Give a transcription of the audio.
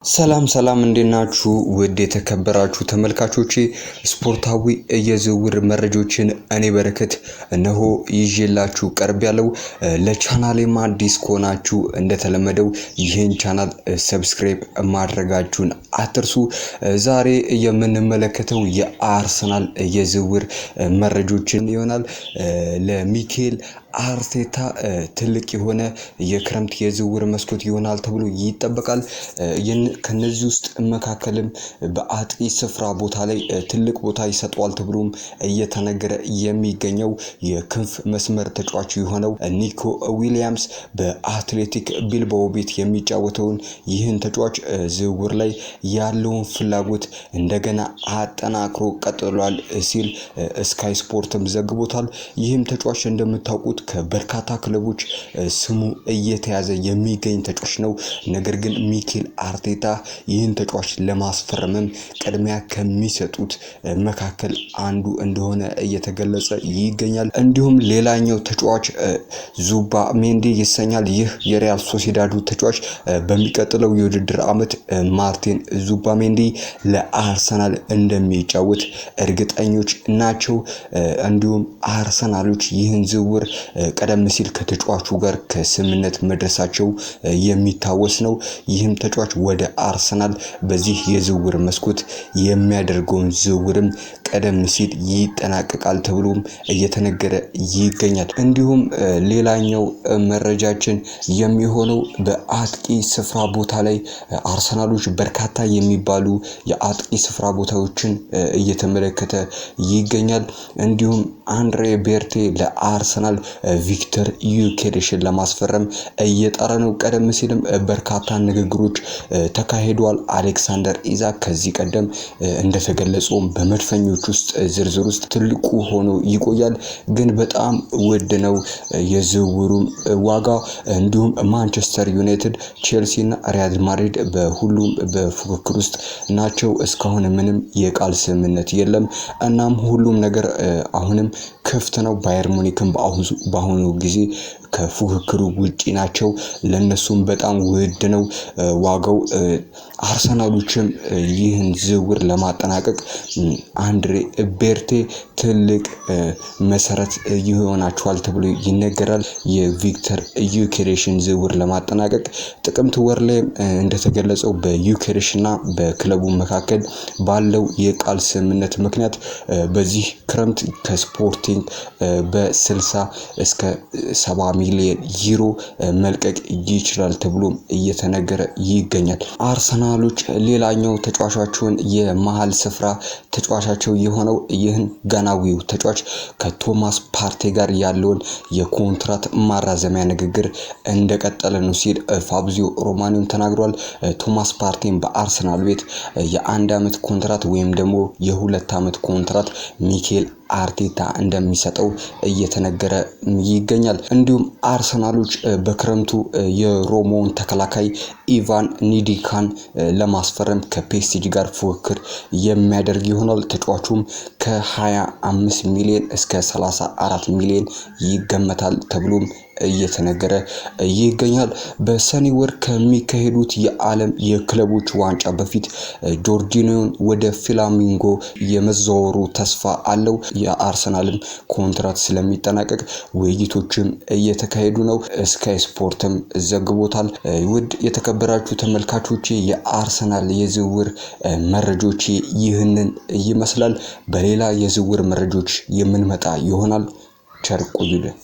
ሰላም ሰላም እንዴት ናችሁ? ውድ የተከበራችሁ ተመልካቾቼ ስፖርታዊ የዝውውር መረጃዎችን እኔ በረከት እነሆ ይዤላችሁ ቀርቤያለሁ። ለቻናሌም አዲስ ከሆናችሁ እንደተለመደው ይህን ቻናል subscribe ማድረጋችሁን አትርሱ። ዛሬ የምንመለከተው የአርሰናል የዝውውር መረጃዎችን ይሆናል። ለሚኬል አርቴታ ትልቅ የሆነ የክረምት የዝውውር መስኮት ይሆናል ተብሎ ይጠበቃል። ከነዚህ ውስጥ መካከልም በአጥቂ ስፍራ ቦታ ላይ ትልቅ ቦታ ይሰጠዋል ተብሎም እየተነገረ የሚገኘው የክንፍ መስመር ተጫዋች የሆነው ኒኮ ዊሊያምስ በአትሌቲክ ቢልባኦ ቤት የሚጫወተውን ይህን ተጫዋች ዝውውር ላይ ያለውን ፍላጎት እንደገና አጠናክሮ ቀጥሏል ሲል ስካይ ስፖርትም ዘግቦታል። ይህም ተጫዋች እንደምታውቁት ከበርካታ ክለቦች ስሙ እየተያዘ የሚገኝ ተጫዋች ነው። ነገር ግን ሚኬል አርቴታ ይህን ተጫዋች ለማስፈረምም ቅድሚያ ከሚሰጡት መካከል አንዱ እንደሆነ እየተገለጸ ይገኛል። እንዲሁም ሌላኛው ተጫዋች ዙባ ሜንዲ ይሰኛል። ይህ የሪያል ሶሲዳዱ ተጫዋች በሚቀጥለው የውድድር ዓመት ማርቲን ዙባ ሜንዲ ለአርሰናል እንደሚጫወት እርግጠኞች ናቸው። እንዲሁም አርሰናሎች ይህን ዝውውር ቀደም ሲል ከተጫዋቹ ጋር ከስምምነት መድረሳቸው የሚታወስ ነው። ይህም ተጫዋች ወደ አርሰናል በዚህ የዝውውር መስኮት የሚያደርገውን ዝውውርም ቀደም ሲል ይጠናቀቃል ተብሎም እየተነገረ ይገኛል። እንዲሁም ሌላኛው መረጃችን የሚሆነው በአጥቂ ስፍራ ቦታ ላይ አርሰናሎች በርካታ የሚባሉ የአጥቂ ስፍራ ቦታዎችን እየተመለከተ ይገኛል። እንዲሁም አንድሬ ቤርቴ ለአርሰናል ቪክተር ዩኬሬሽን ለማስፈረም እየጣረ ነው። ቀደም ሲልም በርካታ ንግግሮች ተካሂዷል። አሌክሳንደር ኢዛክ ከዚህ ቀደም እንደተገለጸውም በመድፈኞች ውስጥ ዝርዝር ውስጥ ትልቁ ሆኖ ይቆያል፣ ግን በጣም ውድ ነው የዝውውሩም ዋጋ። እንዲሁም ማንቸስተር ዩናይትድ፣ ቼልሲ እና ሪያል ማድሪድ በሁሉም በፉክክር ውስጥ ናቸው። እስካሁን ምንም የቃል ስምምነት የለም። እናም ሁሉም ነገር አሁንም ክፍት ነው። ባየር ሙኒክም በአሁኑ ጊዜ ከፉክክሩ ውጪ ናቸው። ለነሱም በጣም ውድ ነው ዋጋው። አርሰናሎችም ይህን ዝውውር ለማጠናቀቅ አንድሬ ቤርቴ ትልቅ መሰረት ይሆናቸዋል ተብሎ ይነገራል። የቪክተር ዩኬሬሽን ዝውውር ለማጠናቀቅ ጥቅምት ወር ላይ እንደተገለጸው በዩኬሬሽ እና በክለቡ መካከል ባለው የቃል ስምምነት ምክንያት በዚህ ክረምት ከስፖርቲንግ በ60 እስከ 70 ሚሊዮን ዩሮ መልቀቅ ይችላል ተብሎም እየተነገረ ይገኛል። አርሰናሎች ሌላኛው ተጫዋቻቸውን የመሃል ስፍራ ተጫዋቻቸው የሆነው ይህን ጋናዊው ተጫዋች ከቶማስ ፓርቴ ጋር ያለውን የኮንትራት ማራዘሚያ ንግግር እንደቀጠለ ነው ሲል ፋብሪዚዮ ሮማኖም ተናግሯል። ቶማስ ፓርቴን በአርሰናል ቤት የአንድ ዓመት ኮንትራት ወይም ደግሞ የ2 ዓመት ኮንትራት ሚኬል አርቴታ እንደሚሰጠው እየተነገረ ይገኛል። እንዲሁም አርሰናሎች በክረምቱ የሮማውን ተከላካይ ኢቫን ኒዲካን ለማስፈረም ከፒኤስጂ ጋር ፉክክር የሚያደርግ ይሆናል። ተጫዋቹም ከ25 ሚሊዮን እስከ 34 ሚሊዮን ይገመታል ተብሎም እየተነገረ ይገኛል። በሰኔ ወር ከሚካሄዱት የዓለም የክለቦች ዋንጫ በፊት ጆርጂኒዮን ወደ ፍላሚንጎ የመዘዋወሩ ተስፋ አለው። የአርሰናልም ኮንትራት ስለሚጠናቀቅ ውይይቶችም እየተካሄዱ ነው። ስካይ ስፖርትም ዘግቦታል። ውድ የተከበራችሁ ተመልካቾቼ የአርሰናል የዝውውር መረጃዎች ይህንን ይመስላል። በሌላ የዝውውር መረጃዎች የምንመጣ ይሆናል። ቸር ቆዩልን።